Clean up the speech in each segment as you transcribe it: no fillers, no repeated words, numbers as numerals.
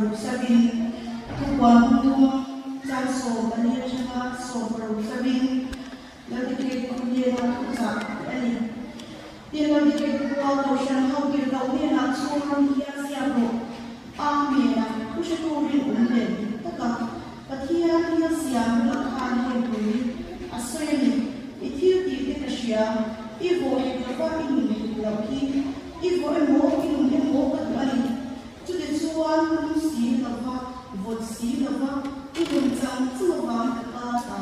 paruk sarin Thupuan hmun thum chang 14 atanga 16 sarin Laldikai khawhnena thuchah a ni. Tin, Laldikai khua Kohhran ho tirhloh hnenah chuan hian siam rawh. Amen a thu hretu rinawm leh dik taka Pathian thil siam bulah khan heng turin a sawi a ni. I thil tih te ka hria, i vawh hek lova i nun hek loh hi i vawh emaw i nun emaw ka duh a ni. Chutichuan lum si lova, vawt si lova i nun chang chang avang ka ta ta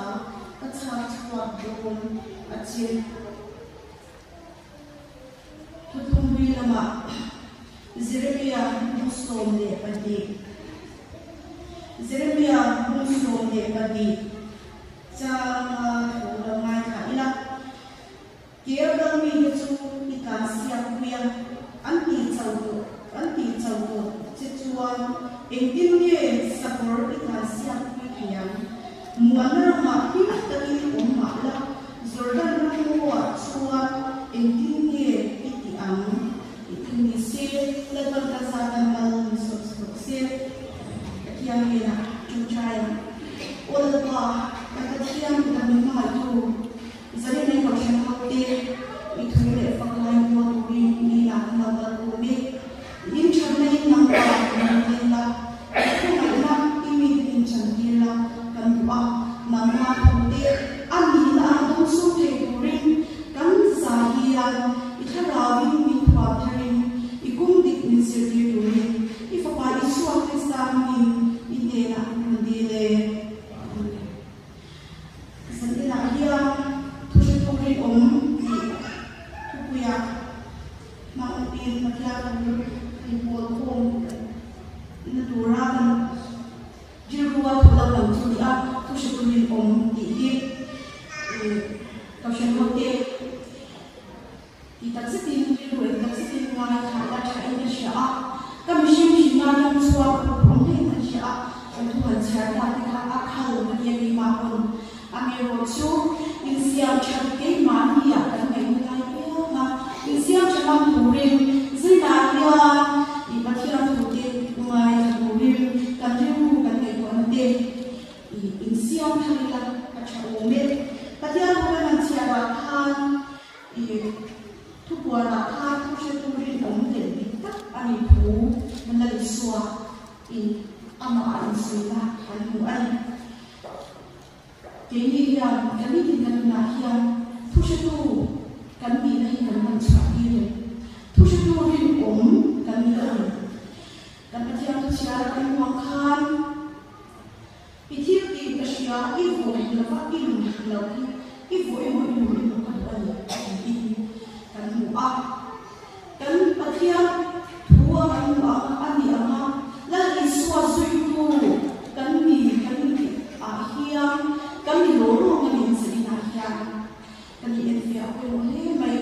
ka chhak chhuak dawn a che. Thuthlungpui lamah Jeremia bung 12 Jeremia bung 12 changa thu lo ngaithla ila, Kel dang mite chu i tlan siak pui a, an tih chau tawh an tih chau tawh che chuan engtin nge sakawr i tlan siak pui thei ang? Muanna ramah him takin awm mah la, Jordan ram ngaw-ah chuan engtin nge i tih ang? Tih thu ni se, Lalpan ka zat a mal min sawt rawh se. Pathian hnenah ṭawngṭai ang. Aw Lalpa, ka Pathian ka min hmangaihtu, Zarin leh Kohhran hote i thu leh fak lai hmuh turin i inah kan lo kal khum e. I inthatna in nangmah min tel la, i khawngaihna i mite min chantir la kan duh a, nangmah thute a nihna ang dawng sum thei turin kan za hian i thlarauin min thuam tharin i kum dik min zirtir turin i Fapa Isua Krista hmingin i hnenah kan dil e. Amen. Zan inah hian thuhretu rinawm tih thupuiah hmangin Pathian thu inpawl khawm na tura kan rilrua thu lo lang chu ni a, thuhretu rinawm tih hi Kohhran hote Ti tak zetin rilru eng tak zetin ngai thlah la tha in ka hria a, ka mihring hrinna hian chhuak a pawh awm hlein ka hria a, kan thu han chhiar ta te kha a khal ka tia keimah pawn a mi erawh chu insiam that keimahni ah kan ngaihna lai piang a, insiam tha ngam turin zinah hian i Pathian thu te ngai tha turin kan rilru kan ngaihtuahna te i insiam thar ila a tha awm e. Pathian thu kan han chhiar ah khan I thupuanah khan thu hretu rinawm leh dik tak a nih thu Lal Isua in amah a insuihna kan hmu a ni. Keini hian kan nitin kan nunah hian thu hretu kan nihna hi kan hman chhuah tir em? Thu hretu rinawm kan ni a ni. Kan Pathian thu chhiara kan hmuh ang khan I thil tih ka hria, i vaw hek lova i lun hek lo hi, i vaw emaw i lun emaw ka duh a ni tiin kan hmu a. Kan Pathian thu a kan hmu ang a ni ang a, Lal Isua zuitu kan ni kan intih ah hian kan ni law law ang a ni ang zaninah hian kan i enfiah pawimawh hle mai.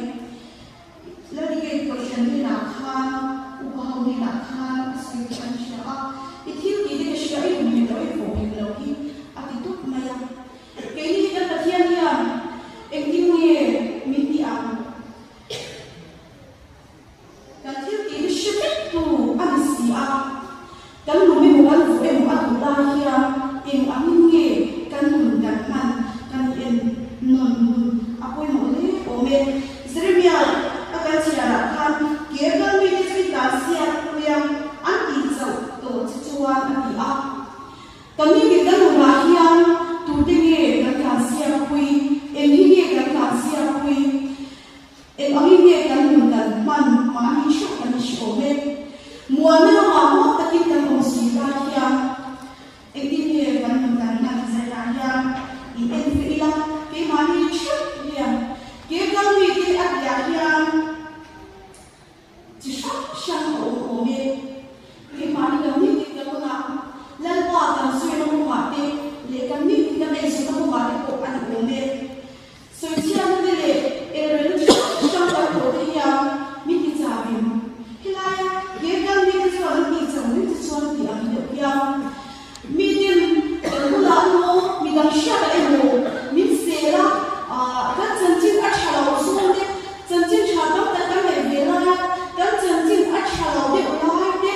Lalike Kohhran hnenah khan, upa ho hnenah khan a sawi tih an hria a, I thil tih te ka hria, i hmu hek lo, i fawh hek lo hi a ti tup mai a. Keini hi kan Pathian hian engtin nge min ti ang? Kan thil tih hi hre vek tu a ni si a, kan lung emaw kan vuh emaw a duh lai hian eng angin nge kan nun kan hman kan i en nawn hun a pawimawh hle awm e. Jeremia a kan chhiarah khan ke kal mite chu i tlan siak pui a, an tih chauh tawh che chuan a ti a. Kan ni dik kan nunah hian tute nge kan tlan siak pui, eng hi nge kan tlan siak pui? Eng angin nge kan nun kan hman mahni theuh kan hre awm e. Muanna lamah muang takin kan awm si lai hian engtin nge kan nun kan hman zaiah hian in en ve ila, keimahni theuh hian ke kal mite a tihah hian Chi hrang hrang a awm awm e. Keimahni kan ni dik kan awm a, Lalpa kan sawina kawngah te leh kan ni dik kan eizawnna kawngah te pawh a ni awm e. Sawichhiatna te leh elrelna chi hrang hrang kan tawh te hian min ti chauhin helaia ke kal mite chuan an tih chauh ring che chuan tih ang deuh hian mitin kan bulah emaw midang hriatah emaw min sel a, kan chanchin a tha lo zawng te Chanchin tha tam tak kan neih ve lai a, kan chanchin a tha lo deuh lai te,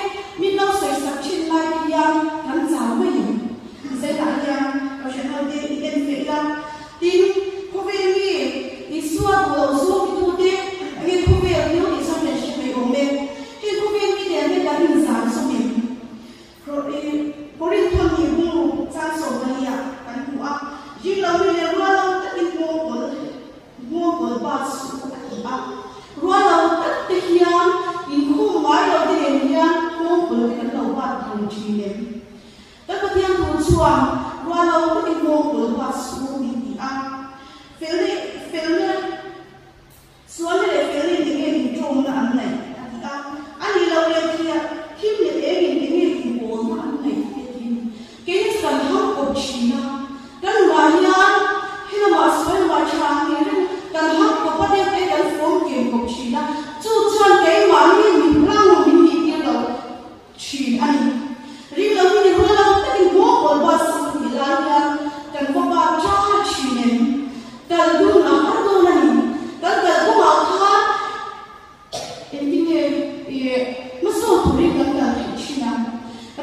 Hmasawn turin kan kal theih thin a,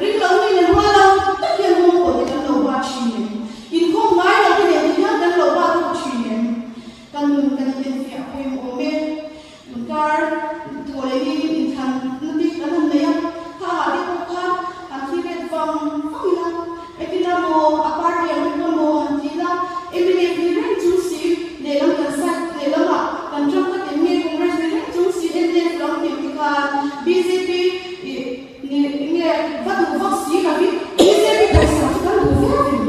ring lo mi nen rual lo tak hian nghawng pawh te kan lo ba thin em? Inkhawm ngai lo te nen te hian kan lo ba thawk thin em? Kan nun kan inenfiah pawimawh awm e. Inkar thaw leh ni inthlan na te kan han nei a, kha ah te pawh khan han thi ret vang vang ila, engtin a maw a party ang te pawh maw han ti ila, mnf ni reng chung si lehlam kan side lehlamah kan ṭang ka tem nge Congress ni reng chung si mnf lam tih te khan bjp ih ni nge va duh vak si lovin bjp pawisa chu kan duh viau em?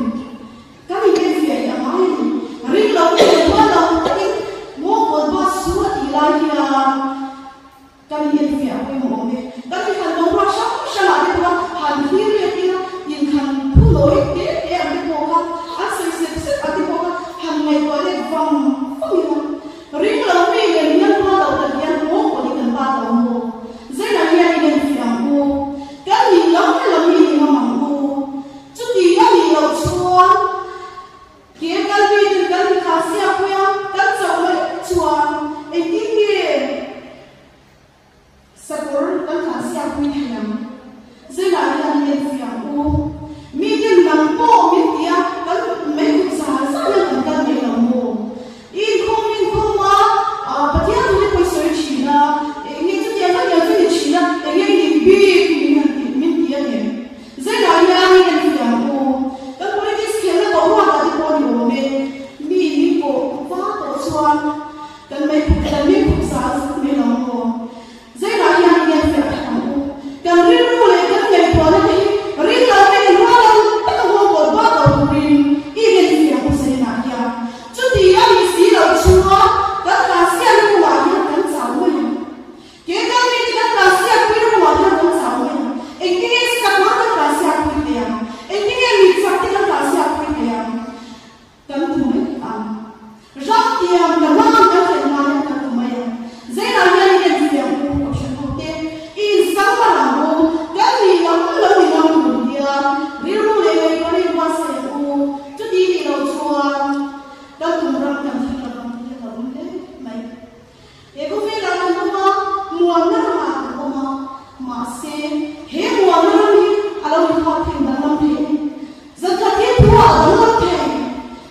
Kan inenfiah hi a ngai a ni. Ring lo te leh rual lo takin Mongol bus chu a tih lai hian kan inenfiah pawimawh awm e. Kan inthlan boruak hrang hrangah te pawh han thlir let ila inthlan thu nawi te te ang te pawh kha an sawi sep sep ang te pawh kha han ngaihtuah let vang vang ila ring lo mi nen hian rual lo tak hian Mongol hi kan bat lo maw? Zeinah hian inenfiah ang u. Kan nih lam lam hi ni ngam ang u. Chuti a nih loh chuan ke kal mi ten kan inthlah siak pui a, kan chauh mai chuan engtin nge sakawr kan thlah siak pui thei ang? Zeinah hian i enfiah ang u. Mi ten nang pawh min ti a, kan mei kut zar zar hian kan kal mai lo maw? I inkhawm inkhawm a, Pathian thu hi pawi sawi thin a, enge chutiang kha tiang chu ni thin a, enge ni bik min han ti min ti a ni. Zeinah hian i enfiah ang u. Kan politics khelna boruak ah te pawh ni awm e, mi min pawh va tawh chuan kan mei khuk kan mei khuk zal zet mai lo ang aw. Zeinah hian i enfiah that ang u. Kan rilru leh kan ngaihtuahna te hi ring lo te in rual lo taka huangkawl bak lo turin i enfiah ang u zeinah hian. Chuti a nih si loh chuan kan tlansiakna kawngah hian kan chau mai ang. Ke kal mite kan tlansiak pui na kawngah hian kan chau mai ang. Engtin nge sakawr kan tlansiak pui thei ang? Engtin nge mitchak te kan tlansiak pui thei ang? Kan tu mai ang. Ram tiang ka nan kan thlen hma hian kan tu mai ang. Zeinah hian i enfiah ang u, Kohhran ho te, i insang mar ang u, kan nih lam lo ni ngam tur hian rilru leh ngaihtuahna i buatsaih ang u. Chuti nih loh chuan kan tum ram kan thleng lo ang tih hi a lo awm hle mai. He khawvelah kan awm a, muanna ramah kan awm a, mahse he muanna ram hi a lo inkhak thei danglam thei a ni. Zankhat hi thuah a danglam thei.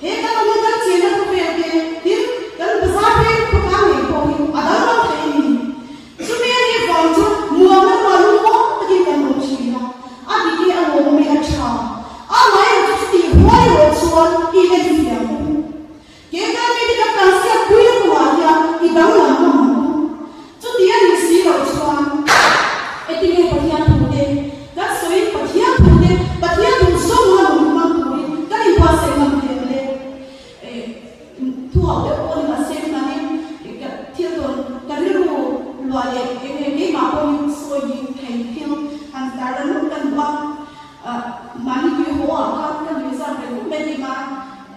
He kan awmna kan chenna khawvel te, tin kan bazar phei khawtlang ngei pawh hi a danglam thei a ni. Chumi a nih vang chu muanna ramah lungawm takin kan awm thin a, a dik hi a lawmawm hi a tha. Amaherawhchu chutih ruai erawh chuan i enfiah ang u. Keimah mite kan tlansiak pui na kawngah hian i danglam ngam ang u. Chuti a nih si loh chuan engtinge Pathian thute kan sawiin Pathian thute Pathian duh zawng a nung hmang turin kan inbuatsaih ngam thei ang le? Thu hauh deuh pawh ni mahse hmanin ka thil tawn ka rilru luah leh enge keimah pawhin sawi ding thei thil han tarlan nuk kan duh a, mahni tui haw ah khan ka nuihzam reng khawp mai tih mah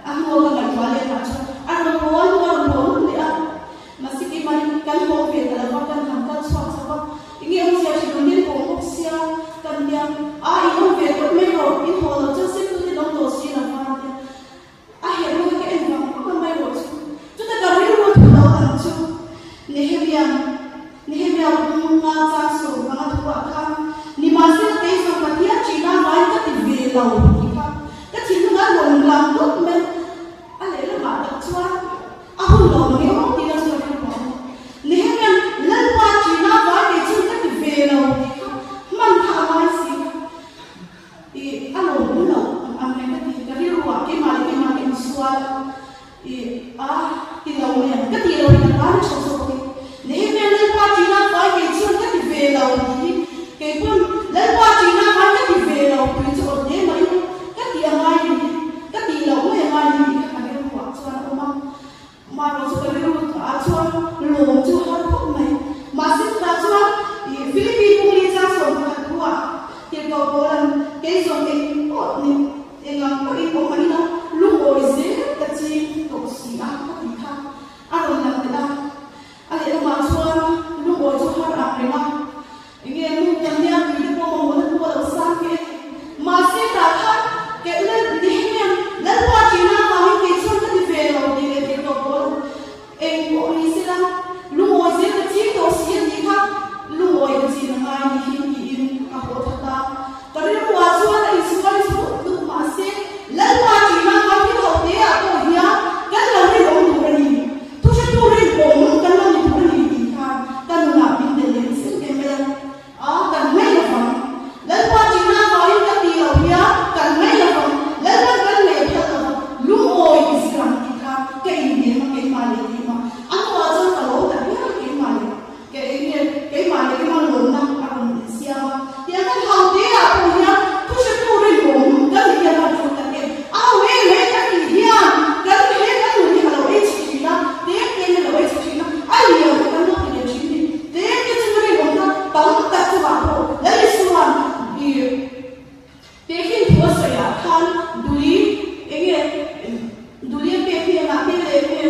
A hnu ka ngaihtuah leh lah chuan a rawn haw a, hnu a rawn haw lawm leh a. Mahse keimahni kan haw ve ta lo va, kan han kal chhuak chho va, enge awmzia hrilh rawn in pawh bawk sia kan tia, a in awm ve tawp mai rawh, in haw loh chuan sim tute in awm tawh si lo va a tia. A herh na ka en vang vang a mai rawh chu. Chuta ka rilru thu lo ang chu Nehemia, Nehemia pum nga chang sawm panga thuah khan, Nimahsela kei zawng Pathian ṭihna vai ka ti ve lo tih kha ka thinlung a rawn lang dawt mai. A lehlamah tak chuan a hun lo ang emaw tih na chu ka rilru a awm. Nehemia'n Lalpa. zir a ngai ni hi tiin ka haw that a. Ka rilruah chuan a insual zut zut mahse Lalpa ṭihna ngai thil ho te ah pawh hian kan lo rinawm tur a ni. Thuhretu rinawm kan lo ni tur a ni tih khan ka nunah min del leh zet em mai a. A, kan ngaih lovang. Lalpa ṭihna avangin ka tih loh hian kan ngaih lovang. Lalpan kan ngaih phal lovang. Lungawi i zir ang tih kha ka inhnem a, keimah leh keimah. A hnuah chuan ka lo ta viau keimah leh Ke eng nge keimah leh keimah lawmna a rawn insiam a? Tiang kan hau te ah pawh hian thu hretu rinawm kan ni hian a tul tak em? A ho em mai kan tih hian kan he kan nun hi a lo ei chhe thin a, tlem tlem in a lo ei chhe thin a, a lian te kan lo ti leh thin ni. Tlem te chunga rinawmna tam tak chungah pawh Lal Isua'n i Tehkhin thu a sawi ah khan duli eng nge duli a pek hnenah te leh eng nge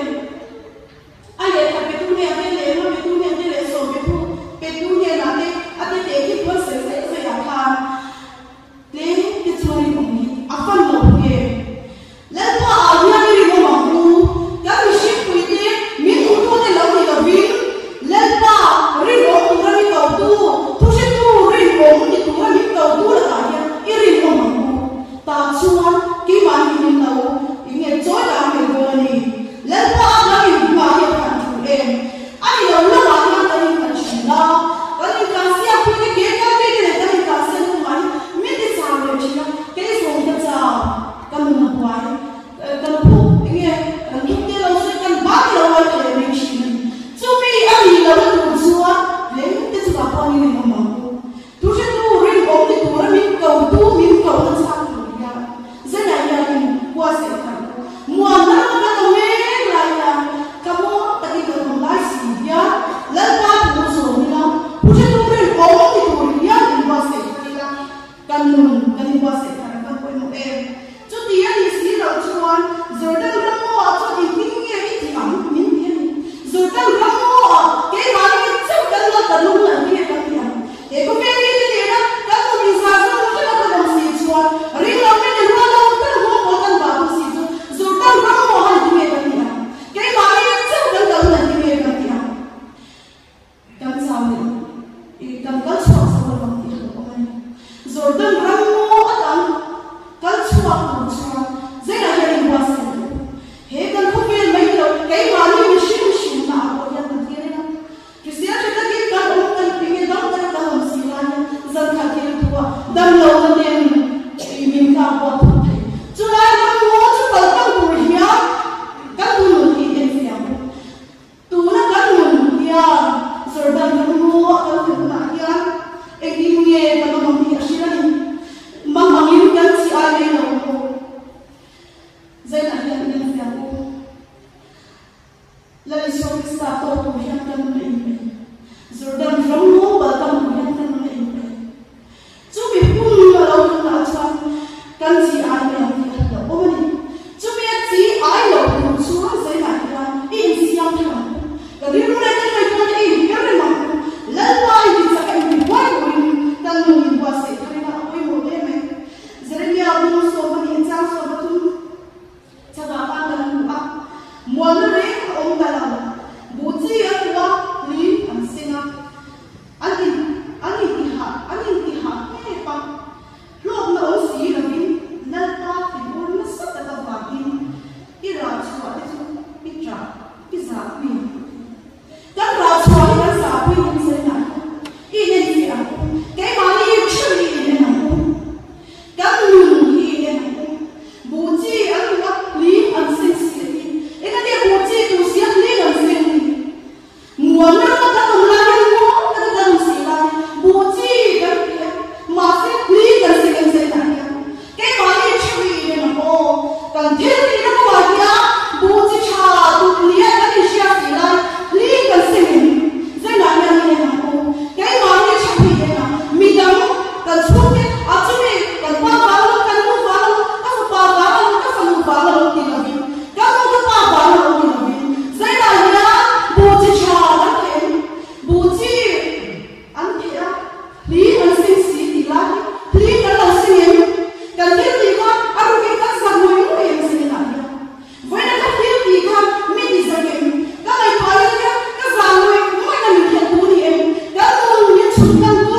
A lehkha petu hnenah te leh emaw petu hnenah te leh sawm petu petu hnenah te a te teh khi puan sawi saih saih ah khan tlem te chu rinawm hi a fan lo bawk e. Lalpa ah hian i rinawm ang u, kan mihring pui te min hmutu te lo ni lovin Lalpa rinawm tura mi kotu, thuhretu rinawm ni tura min kotu lakah hian i rinawm ang u. Tah chuan keimahni min lo inge chawi tak mai dawn a ni. Lalpa a kan inhmuh hi a phan thu em? A ni lo lamah hian kan inkan thin a, kan inkansiak pui te ke kal mi te leh kan inkansiak hnungah hian min ti chau leh thin a, kei zawng ka chau, ka nun a buai, kan phu enge kan thuk te lo sawi kan ban lo ngai thei mai thin a ni. Chumi a nih lohna tur chuan tlem te chungah pawh an inawm ang u. Thuhretu rinawm ni tura min kotu min kohna chhak tur hian Zena hianin khua seh thar u. Muanna rama kan awm mek lai hian thlamuang takin kan awm lai si hian Lalpa thu zawm ila thuhretu rinawm ni tur hian inbuatsaih thar ila kan nun kan inbuatsaih thar ang kan pawimawh em? Chuti a nih si loh chuan Jordan ramngawah chuan engtin nge i tih ang min ti a ni. Jordan ramngawah keimahni chauh kan lal kan lung ang nge kan ti ang. He khawvel mite nena kan nun inzah zawng hrep a kan awm si chuan ring lo mite rual lo kan huam pawl kan bah duh si chu Jordan ramngawah engtin nge kan tih ang. Keimahni chauh kan kal hun engtin nge kan tih ang. Kan chau leh i kan kal chhuak zo lo ang tih a lo awm a ni. Jordan ram ngaw atang kal chhuak tur chuan zengah hian inbuatsaih ang u. He kan khawvel mai ni lo, keimahni mihring mihrinna ah pawh hian kan thlir reng a. Hrisel tha takin kan awm kan ti nge dam taka kan awm si lai hian zan khat thil thu a dam lo na nen i min tlak buat thut thei. Chulai ram ngaw chu kal tlang tur hian kan nun hi enfiah ang u. Tuna kan nun hian Jordan ram ngaw a kal theih hunah hian engtin nge kan awm ang tih a hrilh a ni. Mangangin kan chi ai mai lo maw? Zainah hian in enfiah u. Lal Isua Krista tawk tur hian kan nun a inpeih. Jordan ram ngaw pal tam tur hian kan nun a inpeih. Chumi hun a lo hunah chuan kan chi ai mai ang tih a lo awm a ni. Chumi a chi ai loh tur chuan zainah hian i insiam thar ang u. Ka rilru leh ka ngaihtuahna i inher rem ang u. Lalpa i tichak a intibuai turin kan nun inbuatsaih thar ila a pawimawh hle mai. Jeremia bung 12 chang 13 chakah khan kan hmu a, mualna reng a awm ta lo. Buh chi a tua hlui an seng a. An in an intihah an intihah hnep a, hlawkna awm si lovin Lalpa thinur nasa tak avangin i rah chhuah te chu i ṭah i zahpui ang. Kan rah chhuah hi kan zahpui ang zel ah hian i inenfiah ang u, keimahni i ṭheuh hi i inen ang u, kan nun hi i inen ang u. Buh chi an duh a, hling an seng si a ti. Engati buh chi duh si a hling an seng ni? Muanna rama kan awm lai hian muang taka kan awm si lai buh chi kan ti a, mahse hli kan seng em zel lah hian keimahni theuh hi in en ang aw. Kan thil tihna kawngah hian buh chi tha duh nia kan inhria si lai hli kan seng em zel lah hian in en ang aw. Keimahni theuh hi in en ang, midang kan chhungte a chumi kan pa vang lo, kan nu vang lo, ka fapa vang lo, ka fanu vang lo ti lovin Ka nu ka pa vang lo ni lovin Zainah hian buh chi tha an theh a ni. Buh chi an theh a, hling an seng si tih lai hi hling kan lo seng em? Kan thil tih kha a rukin kan zak ngawih ngawih em Zainah hian? Vawiin ka thil tih kha mi ti zak em? Ka ngaihtuah hian hian ka zah ngawih ngawih na min khelh tu ni em? Kan nun hi chhun kan tur.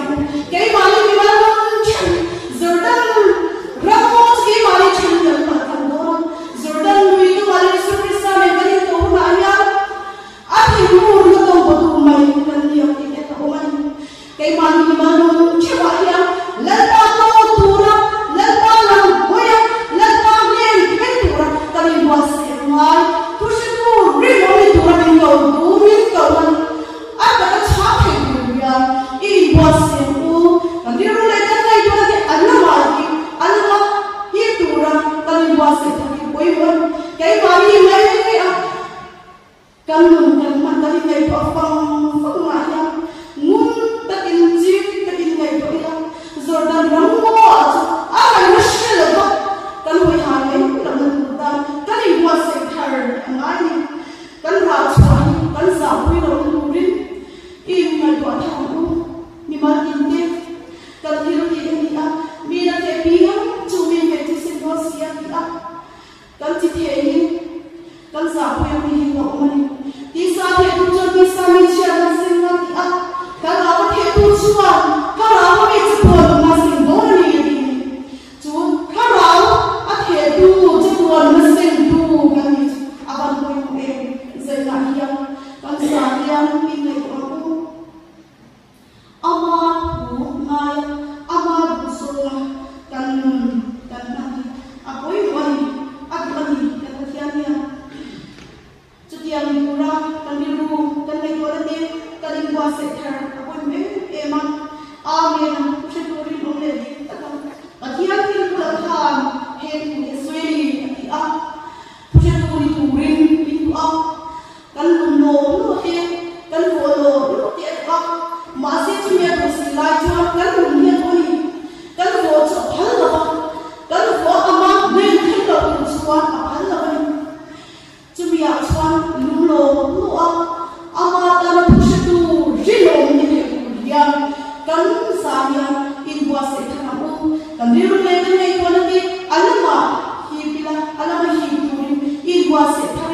ang u. Keimahni mimal ram then Jordan ram pawh chu keimahni then kan palh kan dawn a. Jordan lui chu Lal Isua Krista nen kan intawh hunah hian a thinurna tawngpawtu mai kan ni ang tih te a awm a ni. Keimahni mimal nun theuhah hian Lalpa tawk tura, Lalpa lam hawia, Lalpa hnen thleng tura kan inbuatsaih a ngai. Thuhretu rinawm ni tura min ko tu min ko a ni. A taka chhang thei tur hian i inbuatsaih ang u. Kan rilru leh kan ngaihtuahna te an lamah hi an lama hip tura kan inbuatsaih thar hi pawimawh a ni. Keimahni mai mai a. Kan nun kan hman kan inngaihtuah fang fang mah hian ngun takin chik takin ngaihtuah ila, Jordan ram ngaw chu a ngaihna hre lo va, kan hawi hai mai lohna tur tan kan inbuatsaih thar a ngai ni. Kan rah chhuah hi kan zahpui lohna turin i inngaihtuah thar ang u. Mimal inte kan thil tih a ni a, mi la theh piang chu mi hmeh chu sin dawn si a ti a. Kan chi theihin kan zahpui ang hi ka awm a ni. Tisa thehtu chuan tisa mi chhiatna sin a ti a, thlarau a thehtu chuan thlarau a mi chatuanna sin dawn a ni a ti ni. Chu thlarau a thehtu chatuanna sengtu kan nih chu a van pawimawh em? Zainah hian kan zah hian inngaihtuah ang u. Ama thu ngai a, ama duh zawnga kan nun kan hman hi a pawimawh a ni, a duh a ni kan Pathian hian. Chutiang ni tura kan rilru kan ngaihtuahna te kan inbuatsaih thar a pawimawh em em a. Amen a thu hre turin awm leh dik tak ang. Pathian thil bulah khan heng thu hi a sawi a ni a ti a. Thu hretu ni turin min duh a, kan lum lawm lawm te, kan vawh lawm lawm te a duh a, mahse chumi a duh si lai chuan kan lum hi a duh a ni. Kan vawh chu a phal lo va, kan vawh ama hnen thleng loh tur chuan a phal lo a ni. Chumi ah chuan lum lawm lawm a, ama tana thu hretu rinawm ni theih tur hian kan zah hian inbuatsaih thar ang u. Kan rilru leh kan ngaihtuahna te a lamah hip ila, a lama hip turin inbuatsaih thar.